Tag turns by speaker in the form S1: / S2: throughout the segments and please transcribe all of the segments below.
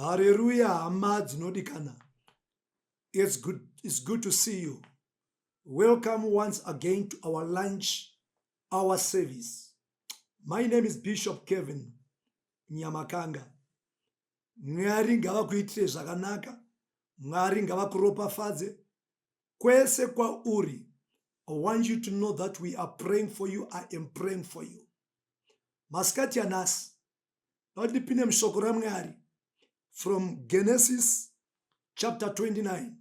S1: Hareruya hama dzinodikana. It's good, it's good to see you. Welcome once again to our lunch hour service. My name is Bishop Kevin Nyamakanga. Mwari ngavakuitire zvakanaka. Mwari ngavakuropafadze. Kwese kwauri, I want you to know that we are praying for you. I am praying for you. Masikati anasi, Ndoda ndipinde mushoko raMwari from Genesis chapter 29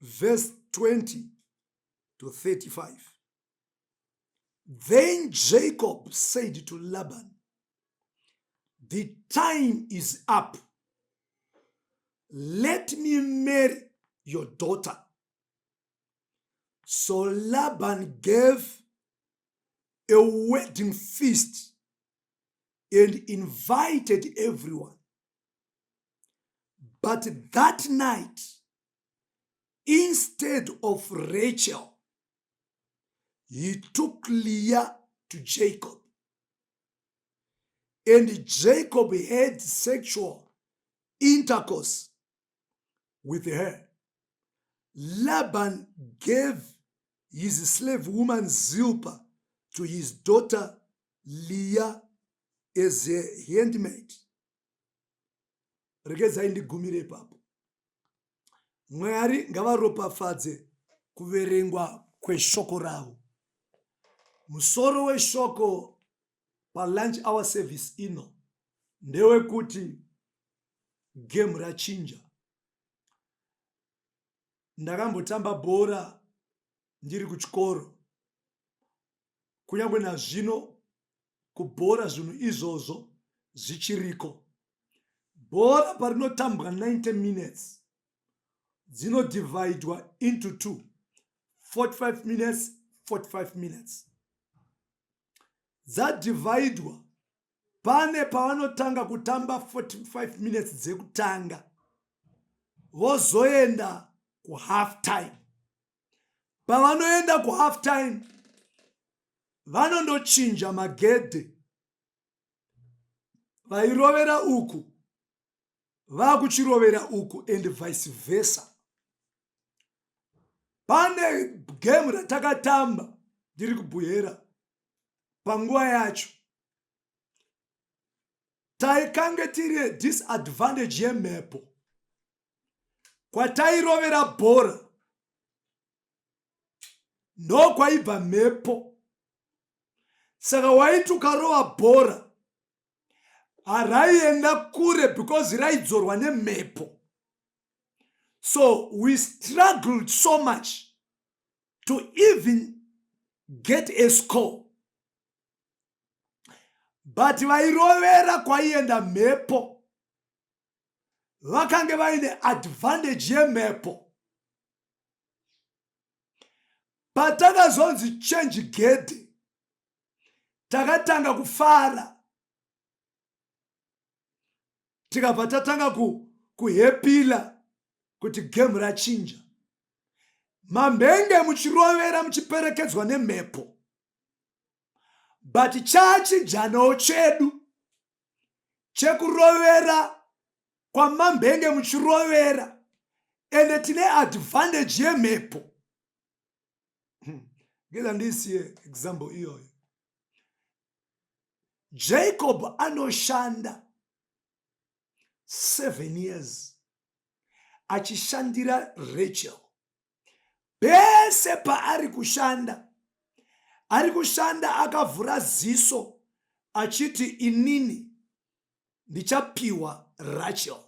S1: verse 20 to 35. Then Jacob said to Laban, The time is up. Let me marry your daughter. So Laban gave a wedding feast and invited everyone. But that night, instead of Rachel, he took Leah to Jacob. And Jacob had sexual intercourse with her. Laban gave his slave woman Zilpah to his daughter Leah as a handmaid. Regedzai ndigumire ipapo. Mwari ngavaropafadze kuverengwa kweshoko ravo. Musoro weshoko palunch hour service ino ndewekuti game rachinja. Ndakambotamba bhora ndiri kuchikoro kunyange nazvino kubhora zvinhu izvozvo zvichiriko. Bhora parinotambwa 90 minutes dzinodivhaidwa into two 45 minutes 45 minutes dzadivhaidwa pane pavanotanga kutamba 45 minutes dzekutanga vozoenda kuhalf time pavanoenda kuhalf time vanondochinja magedhe vairovera uku vakuchirovera uku and vice versa pane game ratakatamba ndiri kubhuhera panguva yacho taikange tiri disadvantage yemhepo kwatairovera bhora ndokwaibva mhepo saka waiti ukarova bhora haraienda kure because raidzorwa nemhepo so we struggled so much to even get a score but vairovera kwaienda mhepo vakange vaine advantage yemhepo patakazonzi change gede takatanga kufara tikabva tatanga kuhepila kuti game rachinja mambenge muchirovera muchiperekedzwa nemhepo but chachijanawo chedu chekurovera kwamambenge muchirovera ende tine advantage yemhepo ngeza ndisiye example iyoyo jacob anoshanda seven years achishandira rachel pese paari kushanda ari kushanda akavhura ziso achiti inini ndichapiwa rachel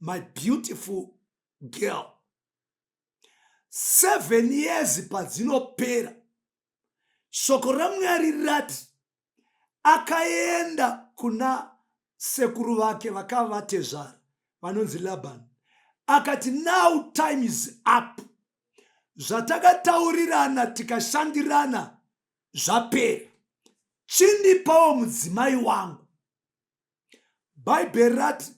S1: my beautiful girl seven years padzinopera shoko ramwari rati akaenda kuna sekuru vake vakava vatezvara vanonzi Laban akati now time is up zvatakataurirana tikashandirana zvapera chindipawo mudzimai wangu bhaibheri rati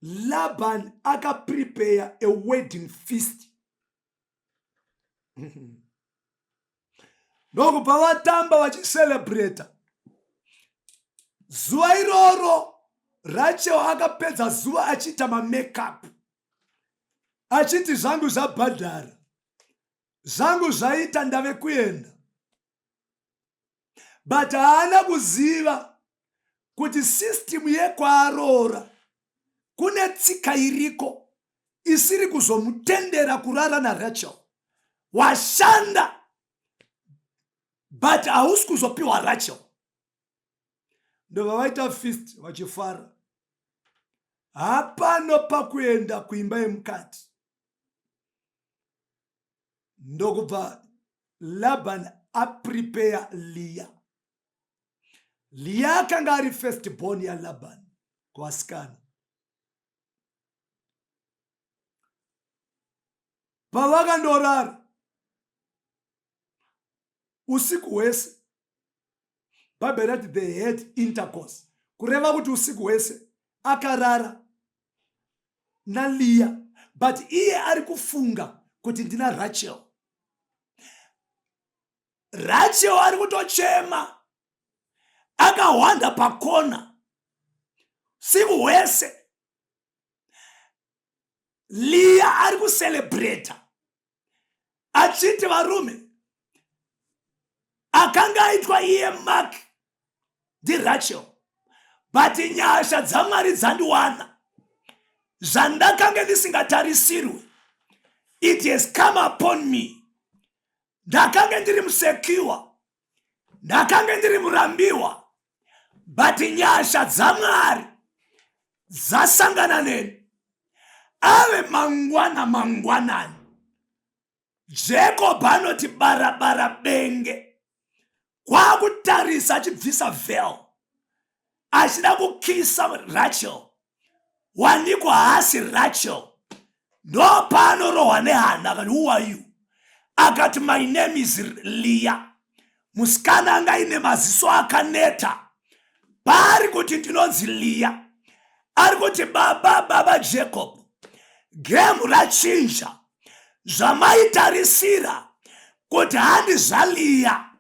S1: Laban akaprepare a wedding feast ndokubva vatamba vachicelebrata zuva iroro. Rachel akapedza zuva achiita mamakeup achiti zvangu zvabhadhara, zvangu zvaita ndave kuenda. But haana kuziva kuti system yekwaaroora kune tsika iriko isiri kuzomutendera kurara naRachel. Washanda but hausi kuzopiwa Rachel. Ndobva vaita feast vachifara. Hapano pakuenda kuimba yemukati. Ndokubva Laban aprepare Leah. Leah akanga ari first born yaLaban kuvasikana. Pavakandorara usiku hwese, Bhaibheri rati they had intercourse, kureva kuti usiku hwese akarara naLeah, but iye ari kufunga kuti ndina Rachel. Rachel ari kutochema akahwanda pakona siku hwese. Leah ari kucelebrata achiti varume akanga aitwa iye Mark ndiRachel, but nyasha dzaMwari dzandiwana, zvandakange ndisingatarisirwe, it has come upon me. Ndakange ndiri musecure, ndakange ndiri murambiwa, but nyasha dzaMwari dzasangana neni. Ave mangwana mangwanani, Jacob anoti barabara benge kwakutarisa achibvisa veil achida kukisa Rachel, wanikwa haasi Rachel. Ndopaanorohwa nehana akati who are you? Akati my name is Leah. Musikana anga aine maziso akaneta, paari kuti ndinonzi Leah, ari kuti baba baba Jacob, gemu rachinja, zvamaitarisira kuti handi zvaLeah,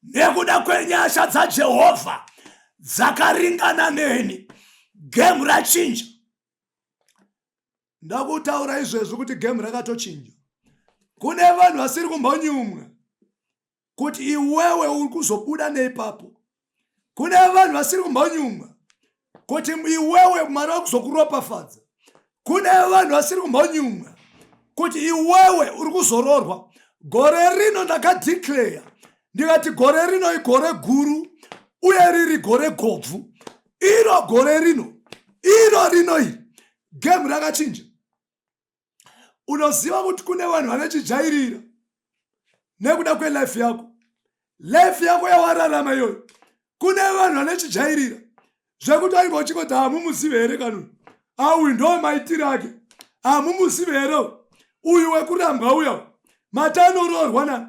S1: nekuda kwenyasha dzaJehovha dzakaringana neni, gemu rachinja. Ndakutaura izvezvi kuti gemu rakatochinja. Kune vanhu vasiri kumbonyumwa kuti iwewe uri kuzobuda neipapo. Kune vanhu vasiri kumbonyumwa kuti iwewe Mwari vari kuzokuropafadza. Kune vanhu vasiri kumbonyumwa kuti iwewe uri kuzororwa. Gore rino ndakadeclare ndikati gore rino igore guru uye riri gore gobvu. Iro gore rino, iro rino iri game rakachinja. Unoziva kuti kune vanhu vane chijairira nekuda kwelife yako, life yako yawararama iyoyo. Kune vanhu vane chijairira zvekuti ainge uchingoti hamumuzive here kanuni, auyu ndo maitiro ake, hamumuzive here uyu wekurambwa uya mati anoroorwa nani,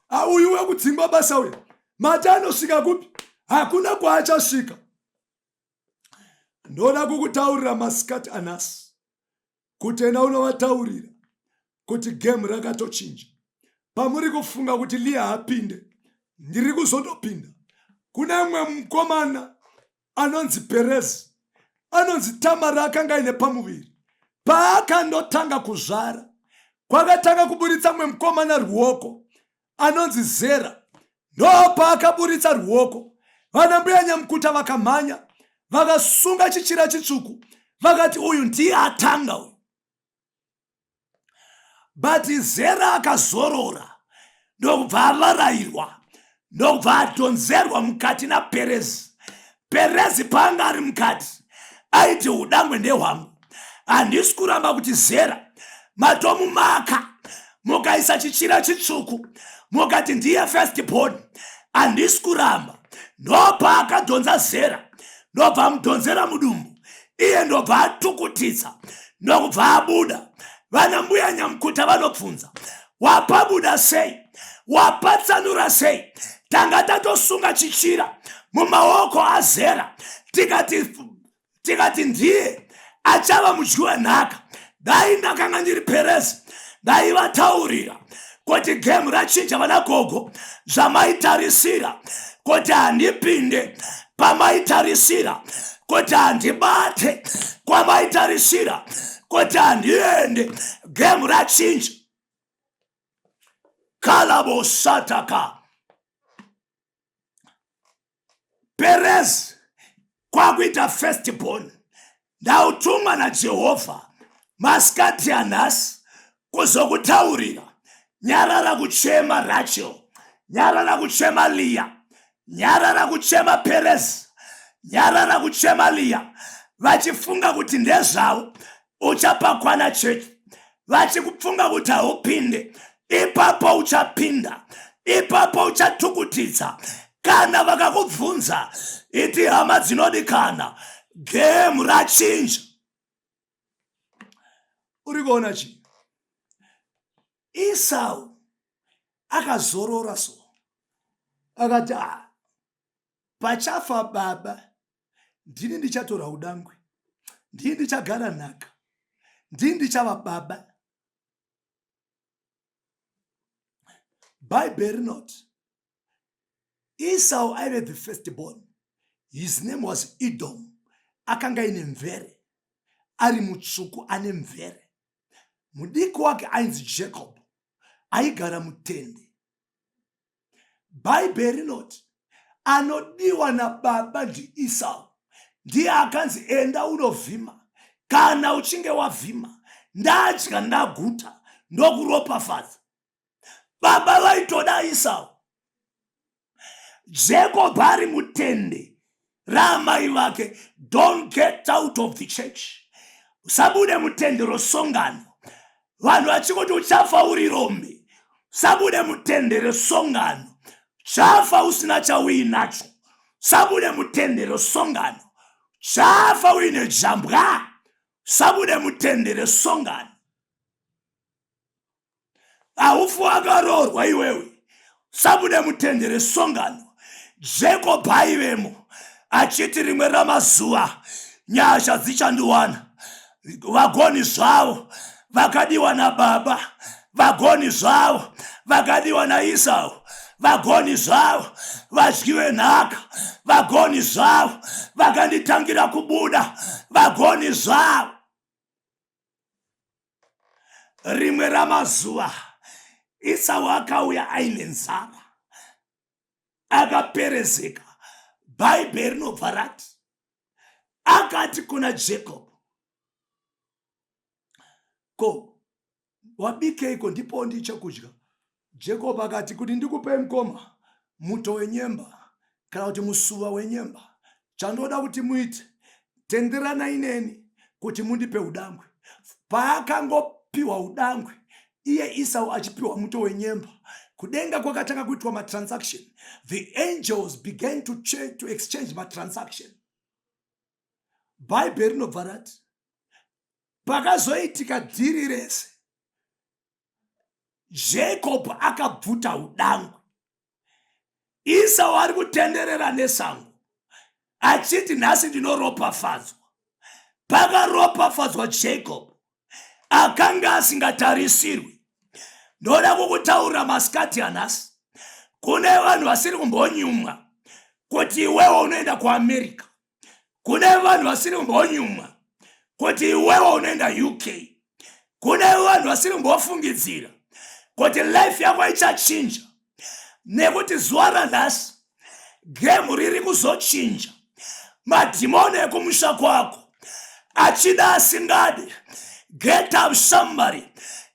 S1: auyu wekudzingwa basa uya mati anosvika kupi, hakuna kwaachasvika. Ndoda kukutaurira masikati anasi kuti enda unovataurira kuti game rakatochinja. Pamuri kufunga kuti Leah haapinde, ndiri kuzondopinda. Kune mumwe mukomana anonzi Perezi, anonzi Tamara, akanga aine pamuviri. Paakandotanga kuzvara, kwakatanga kuburitsa mumwe mukomana ruoko anonzi Zera. Ndopaakaburitsa ruoko, vana mbuya nyamukuta vakamhanya vakasunga chichira chitsvuku, vakati uyu ndiye atanga uyu. But Zera akazorora ndokubva avarairwa, ndokubva adhonzerwa mukati naPerezi. Perezi paanga ari mukati aiti udangwe ndehwangu, handisi kuramba kuti Zera matomumaka mukaisa chichira chitsvuku mukati ndiye first born, handisi kuramba. Ndopaakadhonza Zera, ndobva amudhonzera mudumbu, iye ndobva atukutidza ndokubva abuda. Vana mbuya nyamukuta vanobvunza, wapabuda sei, wapatsanura sei? Tanga tatosunga chichira mumaoko aZera, tikati ndiye achava mudyi wenhaka. Dai ndakanga ndiri Perezi, ndaivataurira kuti gemu rachinja vana gogo, zvamaitarisira kuti handipinde. Pamaitarisira kuti handibate, kwamaitarisira kuti handiende, gemu rachinja. Kalabosataka. Perez kwakuita first born. Ndautumwa naJehovha masikati anhasi kuzokutaurira. Nyarara kuchema Rachel, nyarara kuchema Leah, nyarara kuchema Perez, nyarara kuchema Leah, vachifunga kuti ndezvavo uchapakwana chete, vachikufunga kuti haupinde, ipapo uchapinda, ipapo uchatukutidza. Kana vakakubvunza, iti hama dzinodikana, gemu rachinja. Uri kuona chii? Esau akazorora so, akati ah, pachafa baba ndini ndichatora udangwe, ndini ndichagara nhaka, ndini ndichava baba. Bhaibheri rinoti Esau aive the first born. His name was Edom. Akanga aine mvere, ari mutsvuku ane mvere. Mudiki wake ainzi Jacob, aigara mutende. Bhaibheri rinoti anodiwa nababa ndiEsau, ndiye akanzi enda unovhima, kana uchinge wavhima ndadya ndaguta ndokuropafadza. Baba vaitoda Esau. Jacob ari mutende raamai vake. Don't get out of the church. Usabude mutende rosongano. Vanhu vachikuti uchafa uri rombe. Usabude mutende resongano. Chafa usina chauinacho. Usabude mutende resongano. Chafa uine jambwa. Usabude mutende resongano. Haufi wakaroorwa iwewe. Sabude mutende resongano. Jacob aivemo achiti rimwe ramazuva nyasha dzichandiwana. Vagoni zvavo vakadiwa nababa, vagoni zvavo vakadiwa naIsau, vagoni zvavo vadyi venhaka, vagoni zvavo vakanditangira kubuda, vagoni zvavo. Rimwe ramazuva Esau akauya aine nzara, akaperezeka. Bhaibheri rinobva rati akati kuna Jacob, ko wabikeiko, ndipowo ndichekudya. Jacob akati, kuti ndikupei mukoma muto wenyemba kana kuti musuva wenyemba, chandoda kuti muite, tenderanai neni kuti mundipe udangwe. Paakangopiwa udangwe, iye Esau achipiwa muto wenyemba, kudenga kwakatanga kuitwa matransaction. The angels began to, change, to exchange matransaction. Bhaibheri rinobva rati pakazoitika dhiri rese, Jacob akabvuta udangwe. Esau ari kutenderera nesango achiti nhasi ndinoropafadzwa. Pakaropafadzwa Jacob akanga asingatarisirwi. Ndoda kukutaurira masikati anhasi, kune vanhu vasiri kumbonyumwa kuti iwewe unoenda kuAmerica, kune vanhu vasiri kumbonyumwa kuti iwewe unoenda UK, kune vanhu vasiri kumbofungidzira kuti life yako ichachinja, nekuti zuva ranhasi gemu riri kuzochinja. Madhimoni ekumusha kwako achida asingadi, get up somebody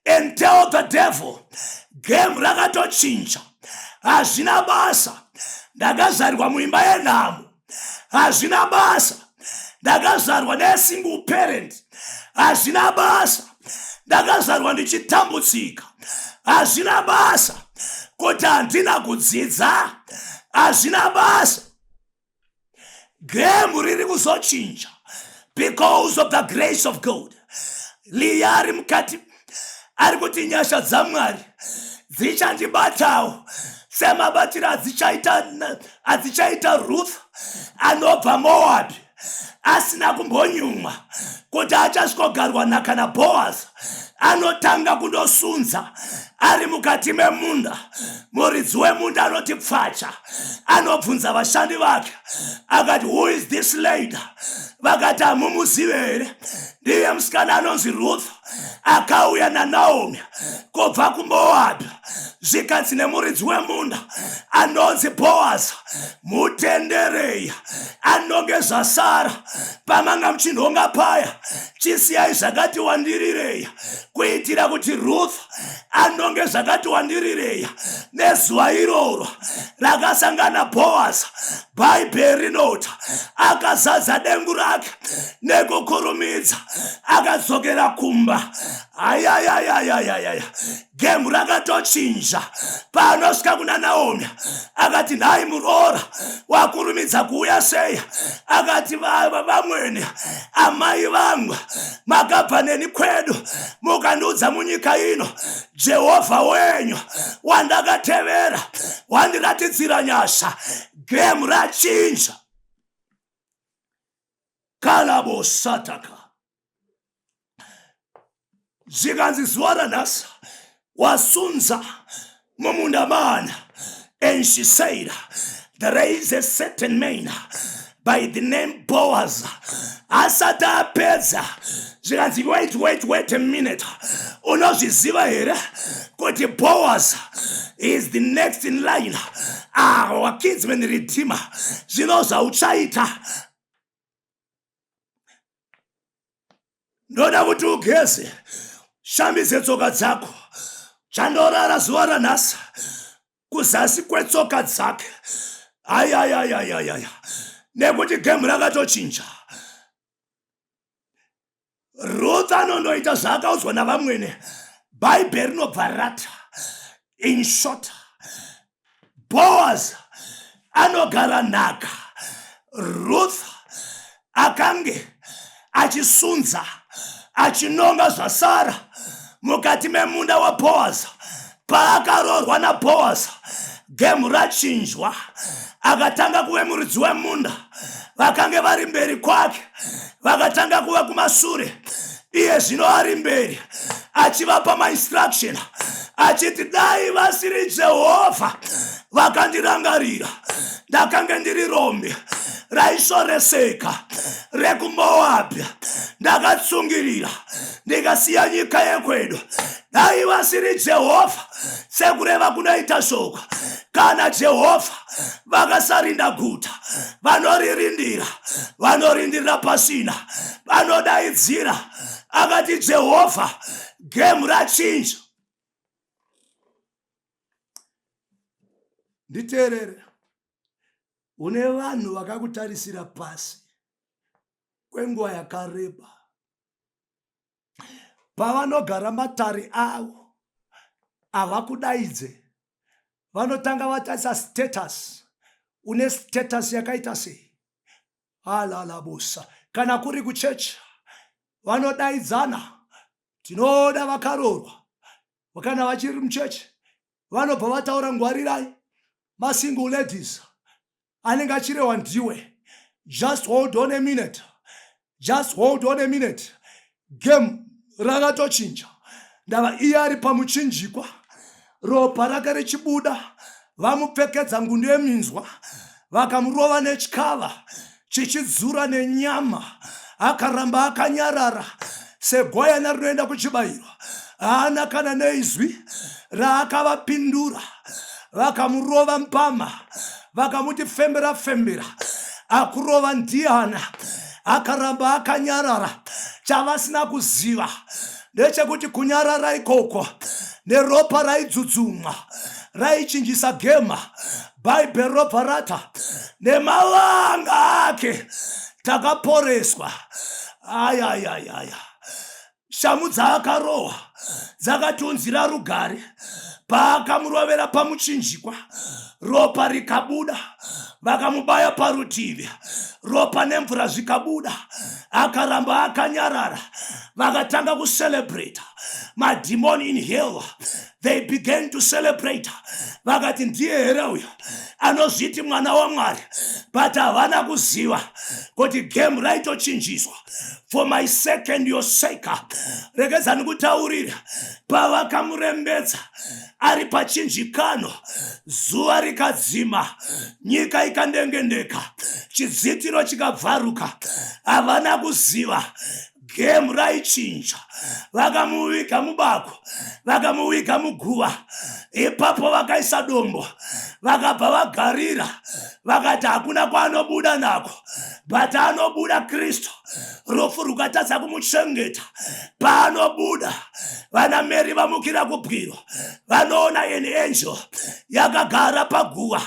S1: and tell the devil gemu rakatochinja. Hazvina basa ndakazvarirwa muimba yenhamo, hazvina basa ndakazvarwa nesingle parent, hazvina basa ndakazvarwa ndichitambudzika, hazvina basa kuti handina kudzidza, hazvina basa. Gemu riri kuzochinja because of the grace of God. Liya ari mukati ari kuti nyasha dzaMwari dzichandibatawo semabatiro adzichaita Ruth anobva Moabhi asina kumbonyumwa kuti achasvikogarwa nhaka naBoaz.
S2: Anotanga kundosunza ari mukati memunda. Muridzi wemunda anoti pfacha, anobvunza vashandi vake akati, who is this lady? Vakati, hamumuzive here? Ndiye musikana anonzi Ruth akauya naNaomi kubva kuMoabhi. Zvikanzi nemuridzi wemunda anonzi Boaz, mutenderei anonge zvasara pamanga muchinhonga paya, chisiyai zvakati wandirirei kuitira kuti Ruth anonge zvakati wandirirei. Nezuva iroro rakasangana Boaz, Bhaibheri rinoti akazadza dengu rake nekukurumidza akadzokera kumba. Ayayayayayaya, gemu rakatochinja. Paanosvika kuna Naomi akati, nhai muroora, wakurumidza kuuya sei? Akati, vamwene, amai vangu, makabva neni kwedu mukandiudza munyika ino, Jehovha wenyu wandakatevera wandiratidzira nyasha. Gemu rachinja. Kalabosataka. Zvikanzi zuva ranhasi wasunza mumunda mana. And she said, there is a certain man by the name Boaz. Asati apedza zvikanzi, wait, wait, wait a minute, unozviziva here kuti Boaz is the next in line, our kinsman redeemer? Zvino zvauchaita, ndoda kuti ugeze, shambidze tsoka dzako, chandorara zuva ranhasi kuzasi kwetsoka dzake. Ayayayayaya, nekuti gemu rakatochinja. Ruth anondoita zvaakaudzwa navamwene. Bhaibheri rinobva rata, in short, Boaz anogara nhaka. Ruth akange achisunza achinonga zvasara mukati memunda waBoaz. Paakaroorwa naBoaz, gemu rachinjwa, akatanga kuve muridzi wemunda. Vakange vari mberi kwake vakatanga kuva kumasure, iye zvino ari mberi achivapa mainstruction achiti, dai vasiri Jehovha vakandirangarira, ndakange ndiri rombe raisvoreseka rekuMoabhi, ndakatsungirira ndikasiya nyika yekwedu. Dai vasiri Jehovha, sekureva kunoita shoko, kana Jehovha vakasarinda guta, vanoririndira vanorindirira pasina. Vanodaidzira akati, Jehovha, gemu rachinja. Nditeerere, une vanhu vakakutarisira pasi kwenguva yakareba. Pavanogara matare avo, havakudaidze, vanotanga vatarisa status. Une status yakaita sei? Alalabosa. Kana kuri kuchechi, vanodaidzana, tinoda vakaroorwa. Kana vachiri muchechi, vanobva vataura, ngwarirai masingle ladies, anenge achirehwa ndiwe. Just hold on a minute, just hold on a minute, game rakatochinja. Ndava iye ari pamuchinjikwa, ropa rake richibuda, vamupfekedza ngundu yeminzwa, vakamurova netyava chichidzura nenyama, akaramba akanyarara segwayana rinoenda kuchibayiro. Haana kana neizwi raakavapindura. Vakamurova mbama, vakamuti fembera fembera, akurova ndiana? Akaramba akanyarara. Chavasina kuziva ndechekuti kunyarara ikoko neropa raidzudzumwa raichinjisa gema. Bhaibheri robva rata, nemavanga ake takaporeswa. Ayayayaya, shamu dzaakarohwa dzakatiunzira rugare. Paakamurovera pamuchinjikwa, ropa rikabuda, vakamubaya parutivi, ropa nemvura zvikabuda, akaramba akanyarara. Vakatanga kucelebrata. Madhimoni in hell, they began to celebrate. Vakati, "Ndiye here uyu anozviti mwana waMwari?" But havana kuziva kuti game raitochinjiswa. For my second, your sake, regedzani kutaurira, pavakamurembedza ari pachinjikano, zuva rikadzima, nyika ikandengendeka, chidzitiro chikabvaruka, havana kuziva game raichinja. Vakamuviga mubako, vakamuviga muguva. Ipapo vakaisa dombo, vakabva vagarira, vakati hakuna kwaanobuda nako. But anobuda Kristu, rufu rukatadza kumuchengeta. Paanobuda, vana Mary vamukira kubwiro, vanoona an angel yakagara paguva.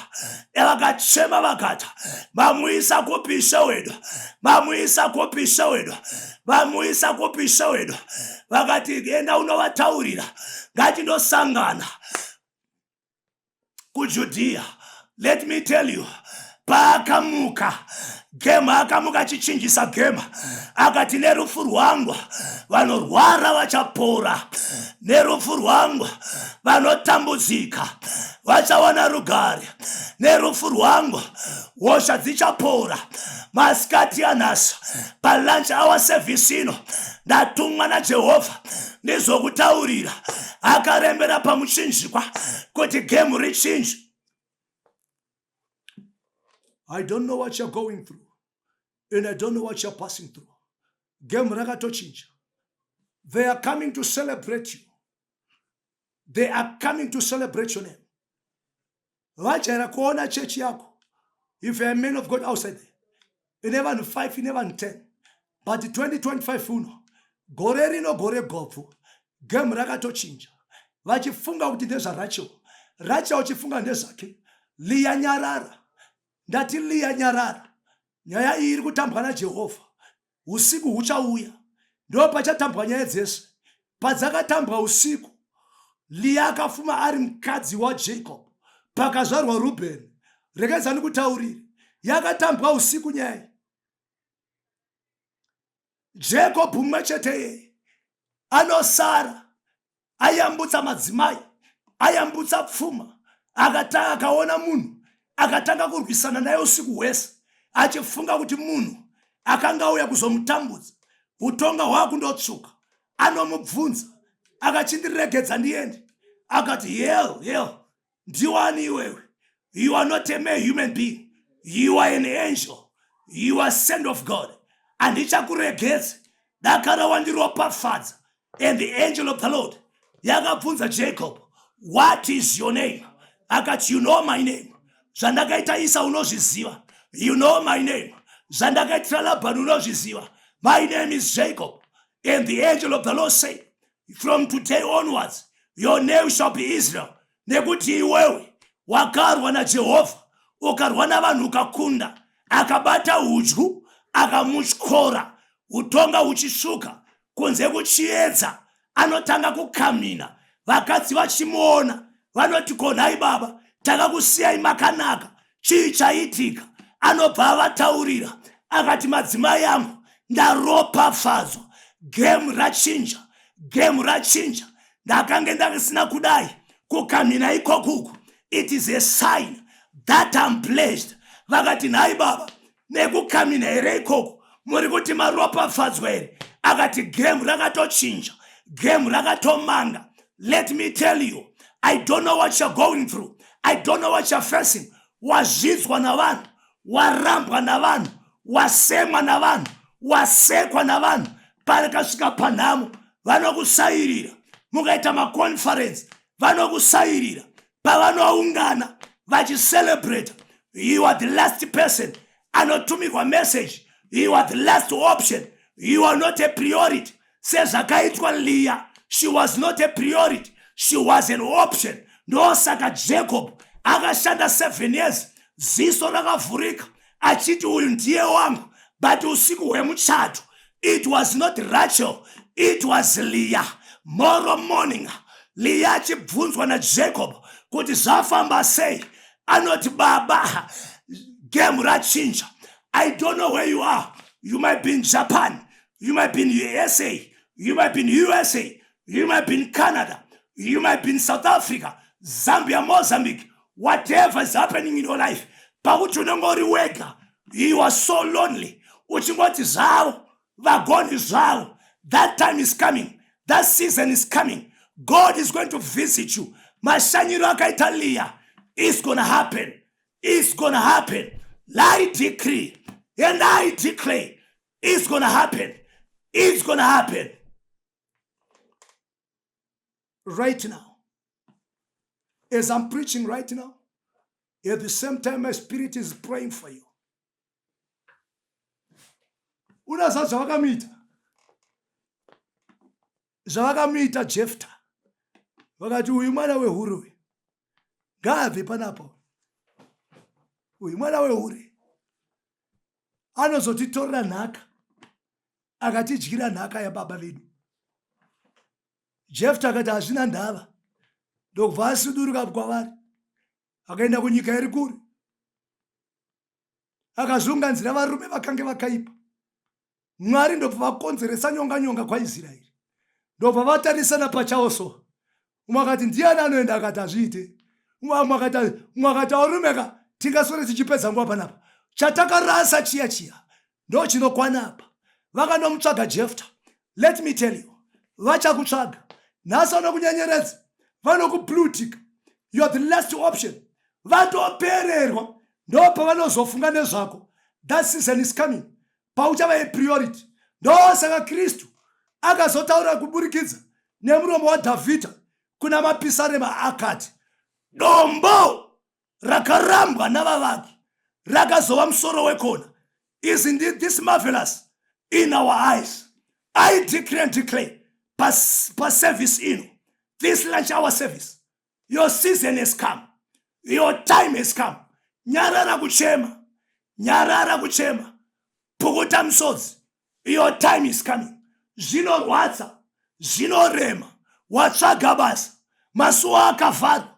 S2: Vakachema vakati, "Mamuisa kupi Ishe wedu? Mamuisa kupi Ishe wedu? Vamuisa kupi Ishe wedu?" Vakati, "Enda unovataurira, ngatindosangana kuJudhiya." Let me tell you, paakamuka game, akamuka achichinjisa game. Akati, "Nerufu rwangu vanorwara vachapora, nerufu rwangu vanotambudzika vachawana rugare, nerufu rwangu hosha dzichapora." Masikati anhasi, palunch hour service ino, ndatumwa naJehovha ndizokutaurira, akarembera pamuchinjikwa kuti game richinje.
S1: I don't know what you're going through and I don't know what you're passing through. Game rakatochinja. They are coming to celebrate you. They are coming to celebrate your name. Vajaira kuona chechi yako, if you're a man of God outside there, ine vanhu 5, ine vanhu 10, but 2025 uno, gore rino, gore gobvu, game rakatochinja. Vachifunga kuti ndezvaRachel, Rachel uchifunga ndezvake. Liya, nyarara. Ndati Liya, nyarara. Nyaya iyi iri kutambwa naJehovha. Usiku huchauya, ndo pachatambwa nyaya dzese. Padzakatambwa usiku, Liya akafuma ari mukadzi waJacob, pakazvarwa Rubheni. Regedzani kutaurira, yakatambwa usiku nyaya. Jacob mumwe chete yeye anosara ayambutsa madzimai, ayambutsa pfuma, akatanga akaona munhu, akatanga kurwisana naye usiku hwese, achifunga kuti munhu akanga auya kuzomutambudza. Utonga hwakundotsvuka. Anomubvunza, akachindiregedza ndiende. Akati, "Hell, hell, ndiwani iwewe? You are not a mere human being, you are an angel, you are sent of God. Handichakuregedzi dakara wandiropafadza." And the angel of the Lord yakabvunza Jacob, "What is your name?" Akati, "You know my name. Zvandakaita Isa unozviziva. You know my name. Zvandakaitira Labhani unozviziva. My name is Jacob." And the angel of the Lord said, "From today onwards your name shall be Israel, nekuti iwewe wakarwa naJehovha, ukarwa navanhu, ukakunda." Akabata udyu, akamutyora. Utonga huchisvuka, kunze kuchiedza, anotanga kukamina. Vakadzi vachimuona vanoti, "Konhai baba, takakusiyai makanaka, chii chaitika?" Anobva avataurira, akati, "Madzimai angu, ndaropafadzwa. Game rachinja, game rachinja. Ndakange ndakasina kudai kukamhina ikokuku. It is a sign that I'm blessed." Vakati, "Nhai baba, nekukamhina here ikoko muri kuti maropafadzwa here?" Akati, "Game rakatochinja, game rakatomanga." Let me tell you, I don't know what you're going through, I don't know what you're facing. Wazvidzwa navanhu, warambwa navanhu, wasemwa navanhu, wasekwa navanhu. Pakasvika panhamo vanokusayirira. Mukaita maconference vanokusayirira. Pavanoungana vachicelebrata, you are the last person anotumirwa message. You are the last option. You are not a priority. Sezvakaitwa Leah, she was not a priority, she was an option. Ndosaka Jacob akashanda 7 years, ziso rakavhurika, achiti, "Uyu ndiye wangu." But usiku hwemuchato, it was not Rachel, it was Leah. Tomorrow morning, Leah achibvunzwa naJacob kuti zvafamba sei, anoti, "Baba, game rachinja." I don't know where you are. You might be in Japan, you might be in USA.
S2: You might be in USA, you might be in Canada, you might be in South Africa, Zambia, Mozambique, whatever is happening in your life. Pakuti unenge uri wega, you are so lonely. Uchingoti zvavo, vagoni zvavo. That time is coming. That season is coming. God is going to visit you. Mashanyiro akaita Leah is going to happen. It's going to happen. I decree and I declare it's going to happen. It's going to happen.
S1: Right now, as I'm preaching right now, at the same time, my spirit is praying for you. Unoziva zvavakamuita zvavakamuita Jefta, vakati uyu mwana wehure uyu ngaabve panapa, uyu mwana wehure anozotitorera nhaka, akatidyira nhaka yababa vedu. Jefta akati hazvina ndava, ndokubva asuduruka kwavari, akaenda kunyika iri kure, akazviunganzira varume vakange vakaipa. Mwari ndobva vakonzeresa nyonga nyonga kwaIsraeri, ndobva vatarisana pachavo so. Umwe akati ndiani anoenda, akati hazviite. Umwe akati aurumeka, tingaswere tichipedza nguva panapa, chatakarasa chiya chiya ndo chinokwana apa. Vakanomutsvaga Jefta. Let me tell you, vachakutsvaga nhasi, vanokunyenyeredza, vanokublutika, you are the last option. Vatopererwa ndo pavanozofunga nezvako. That season is coming pauchava yepriority. Ndosaka Kristu akazotaura kuburikidza nemuromo waDhavhidha kuna Mapisarema, akati dombo rakarambwa navavaki rakazova musoro wekona. Isn't this marvelous in our eyes? I decree and declare paservice ino, this lunch hour service, your season has come, your time has come. Nyarara kuchema, nyarara kuchema, pukuta musodzi. Your time is coming. Zvinorwadza, zvinorema, watsvaga basa, masuo akavharwa,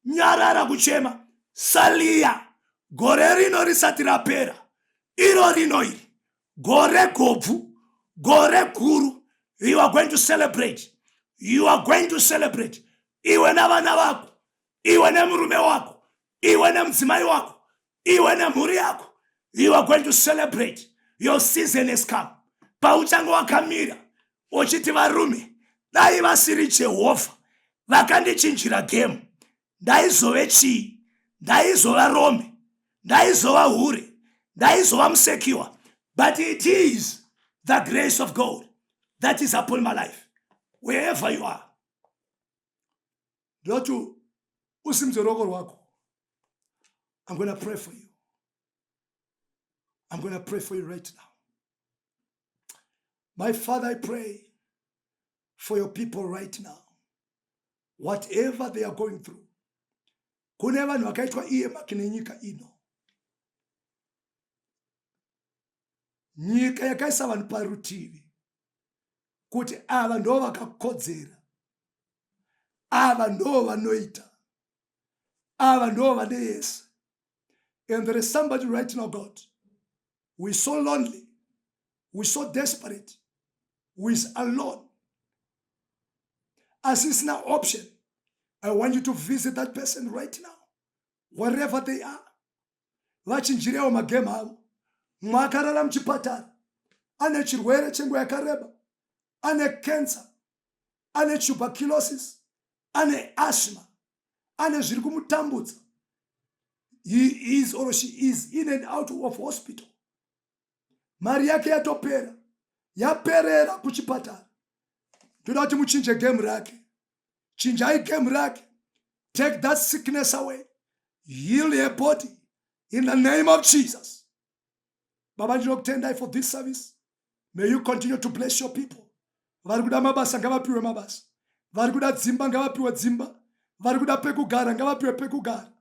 S1: nyarara kuchema. Saliya, gore rino risati rapera, iro rino iri gore gobvu, gore guru, you are going to celebrate, you are going to celebrate, iwe navana vako, iwe nemurume wako, iwe nemudzimai wako, iwe nemhuri yako. You are going to celebrate. Your season has come. Pauchange wakamira uchiti varume, dai vasiri Jehovha vakandichinjira game, ndaizove chii? Ndaizova rome, ndaizova hure, ndaizova musekiwa. But it is the grace of God that is upon my life. Wherever you are, ndoti usimudze ruoko rwako. I'm going to pray for you. I'm going to pray for you right now. My Father, I pray for your people right now, whatever they are going through. Kune vanhu vakaitwa earmark nenyika ino, nyika yakaisa vanhu parutivi kuti ava ndo vakakodzera, ava ndo vanoita, ava ndo vane yese. And there is somebody right now, God, we so lonely, we so desperate, who is alone, asisina option. I want you to visit that person right now, wherever they are. Vachinjirewo magame avo. Mumwe akarara muchipatara, ane chirwere chenguva yakareba, ane cancer, ane tuberculosis, ane asthma, ane zviri kumutambudza. He is or she is in and out of hospital. Mari yake yatopera, yaperera kuchipatara. Ndoda kuti muchinje game rake. Chinjai game rake. Take that sickness away, heal her body in the name of Jesus. Baba, ndinokutendai for this service. May you continue to bless your people. Vari kuda mabasa ngavapiwe mabasa, vari kuda dzimba ngavapiwe dzimba, vari kuda pekugara ngavapiwe pekugara,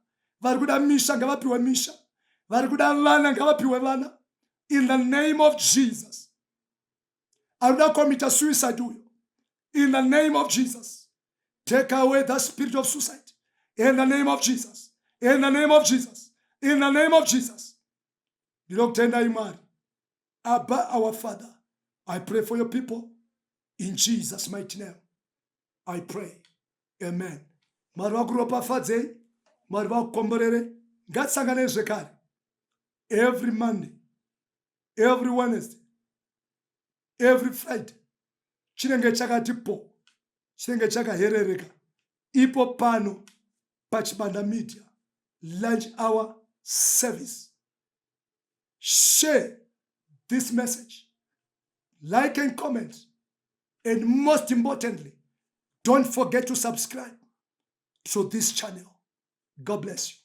S1: vari kuda misha ngavapiwe misha, vari kuda vana ngavapiwe vana, in the name of Jesus. Ari kuda commita suicide uyo, in the name of Jesus, take away the spirit of suicide, in the name of Jesus, in the name of Jesus, in the name of Jesus. Ndinokutendai Mwari. Abba, our Father, I pray for your people. In Jesus mighty name I pray, amen. Mwari vakuropafadzei, Mwari vakukomborere. Ngatisanganei zvekare every Monday, every Wednesday, every Friday. Chinenge chakati po, chinenge chakaherereka ipo pano paChibanda Media lunch hour service. Share this message, like and comment, and most importantly, don't forget to subscribe to this channel. God bless you.